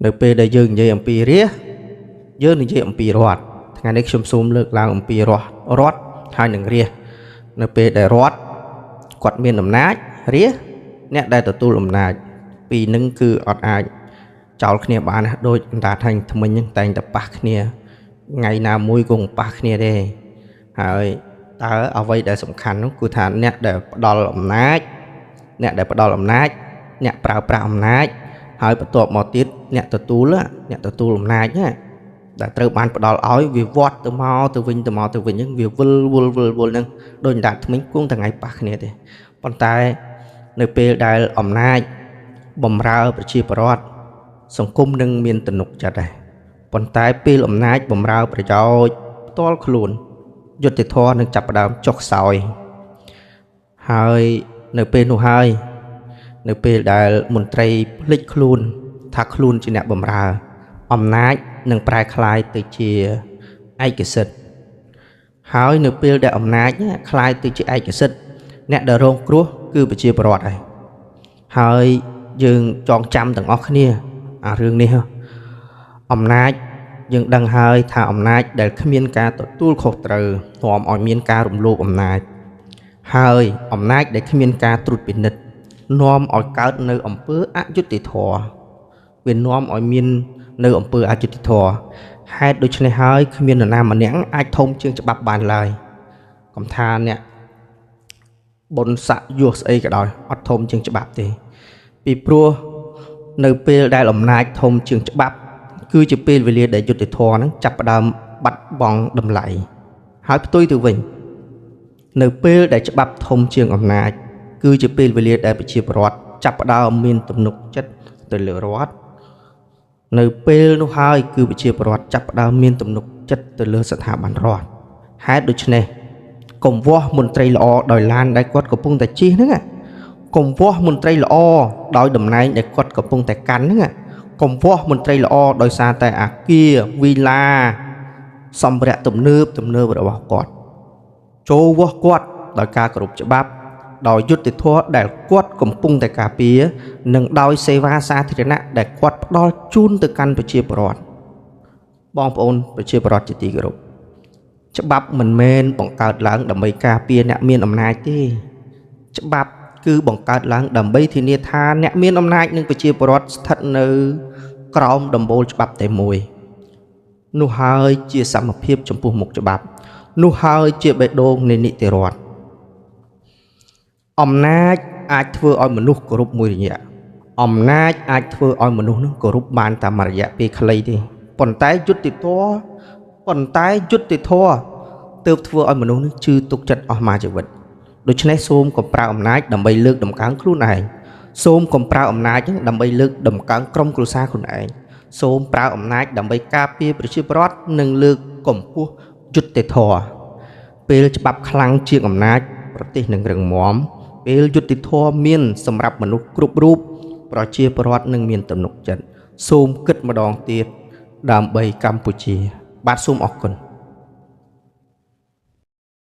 នៅពេលដែលយើងនិយាយអំពីរាជយើងនិយាយអំពីរដ្ឋថ្ងៃនេះខ្ញុំសូមលើកឡើងអំពីរដ្ឋរដ្ឋហើយនឹងរាជនៅពេលដែលរដ្ឋគាត់មានអំណាចរាជអ្នកដែលទទួលអំណាចពីរនឹងគឺអត់អាចចោលគ្នាបានណាដូចអណ្ដាតហាញ់ថ្មិញហ្នឹងតែងតែប៉ះគ្នាថ្ងៃណាមួយគង់ប៉ះគ្នាទេហើយតើអ្វីដែលសំខាន់នោះគឺថាអ្នកដែលផ្ដល់អំណាចអ្នកដែលផ្ដល់អំណាចអ្នកប្រើប្រាស់អំណាចហើយបន្ទាប់មកទៀតអ្នកទទួលអ្នកទទួលអំណាចណាដែលត្រូវបានផ្ដល់ឲ្យវាវត្តទៅមកទៅវិញទៅមកទៅវិញហ្នឹងវាវិលវល់វិលវល់ហ្នឹងដូចអណ្ដាតថ្មិញគង់តែថ្ងៃប៉ះគ្នាទេប៉ុន្តែនៅពេលដែលអំណាចបំរើប្រជាពលរដ្ឋសង្គមនឹងមានទំនុកចិត្តដែរប៉ុន្តែពេលអំណាចបំរើប្រយោជន៍ផ្ទាល់ខ្លួនយុត្តិធម៌នឹងចាប់ផ្ដើមចុះខ្សោយហើយនៅពេលនោះហើយនៅពេលដែលមន្ត្រីភ្លេចខ្លួនថាខ្លួនជាអ្នកបម្រើអំណាចនឹងប្រែក្លាយទៅជាឯកសិទ្ធិហើយនៅពេលដែលអំណាចក្លាយទៅជាឯកសិទ្ធិអ្នកដែលរងគ្រោះគឺប្រជាពលរដ្ឋហើយហើយយើងចងចាំទាំងអស់គ្នាអារឿងនេះអំណាចយើងដឹងហើយថាអំណាចដែលគ្មានការទទួលខុសត្រូវនាំឲ្យមានការរំលោភអំណាចហើយអំណាចដែលគ្មានការត្រួតពិនិត្យនាំឲ្យកើតនៅអំពើអយុត្តិធម៌វានាំឲ្យមាននៅអំពើអយុត្តិធម៌ហេតុដូច្នេះហើយគ្មាននរណាម្នាក់អាចធំជាងច្បាប់បានឡើយកុំថាអ្នកបុណ្យស័ក្តិយោស្អីក៏ដោយអត់ធំជាងច្បាប់ទេពីព្រោះនៅពេលដែលអំណាចធំជាងច្បាប់គឺជាពេលវេលាដែលយុត្តិធម៌ហ្នឹងចាប់ផ្ដើមបាត់បង់តម្លៃហើយផ្ទុយទៅវិញនៅពេលដែលច្បាប់ធំជាងអំណាចគឺជាពេលវេលាដែលប្រជាពលរដ្ឋចាប់ផ្ដើមមានទំនុកចិត្តទៅលើរដ្ឋនៅពេលនោះហើយគឺប្រជាពលរដ្ឋចាប់ផ្ដើមមានទំនុកចិត្តទៅលើស្ថាប័នរដ្ឋហេតុដូច្នេះកុំវាស់មន្ត្រីល្អដោយឡានដែលគាត់កំពុងតែជិះហ្នឹងកុំវាស់មន្ត្រីល្អដោយតំណែងដែលគាត់កំពុងតែកាន់ហ្នឹងកុំវាស់មន្ត្រីល្អដោយសារតែអាគារវីឡាសម្ភារៈទំនើបទំនើបរបស់គាត់ចូលវាស់គាត់ដោយការគោរពច្បាប់ដោយយុត្តិធម៌ដែលគាត់កំពុងតែការពារនិងដោយសេវាសាធារណៈដែលគាត់ផ្ដល់ជូនទៅកាន់ប្រជាពលរដ្ឋបងប្អូនប្រជាពលរដ្ឋជាទីគោរពច្បាប់មិនមែនបង្កើតឡើងដើម្បីការពារអ្នកមានអំណាចទេច្បាប់គឺបង្កើតឡើងដើម្បីធានាថាអ្នកមានអំណាចនិងប្រជាពលរដ្ឋស្ថិតនៅក្រោមដំបូលច្បាប់តែមួយនោះហើយជាសមភាពចំពោះមុខច្បាប់នោះហើយជាបេះដូងនៃនីតិរដ្ឋអំណាចអាចធ្វើឲ្យមនុស្សគោរពមួយរយៈអំណាចអាចធ្វើឲ្យមនុស្សនឹងគោរពបានតែមួយរយៈពេលខ្លីទេប៉ុន្តែយុត្តិធម៌ប៉ុន្តែយុត្តិធម៌ទើបធ្វើឲ្យមនុស្សនឹងជឿទុកចិត្តអស់មួយជីវិតដូច្នេះសូមកុំប្រើអំណាចដើម្បីលើកតម្កើងខ្លួនឯងសូមកុំប្រើអំណាចដើម្បីលើកតម្កើងក្រុមគ្រួសារខ្លួនឯងសូមប្រើអំណាចដើម្បីការពារប្រជាពលរដ្ឋនិងលើកកម្ពស់យុត្តិធម៌ពេលច្បាប់ខ្លាំងជាងអំណាចប្រទេសនឹងរឹងមាំពេលយុត្តិធម៌មានសម្រាប់មនុស្សគ្រប់រូបប្រជាពលរដ្ឋនឹងមានទំនុកចិត្តសូមគិតម្ដងទៀតដើម្បីកម្ពុជាបាទសូមអរគុណ។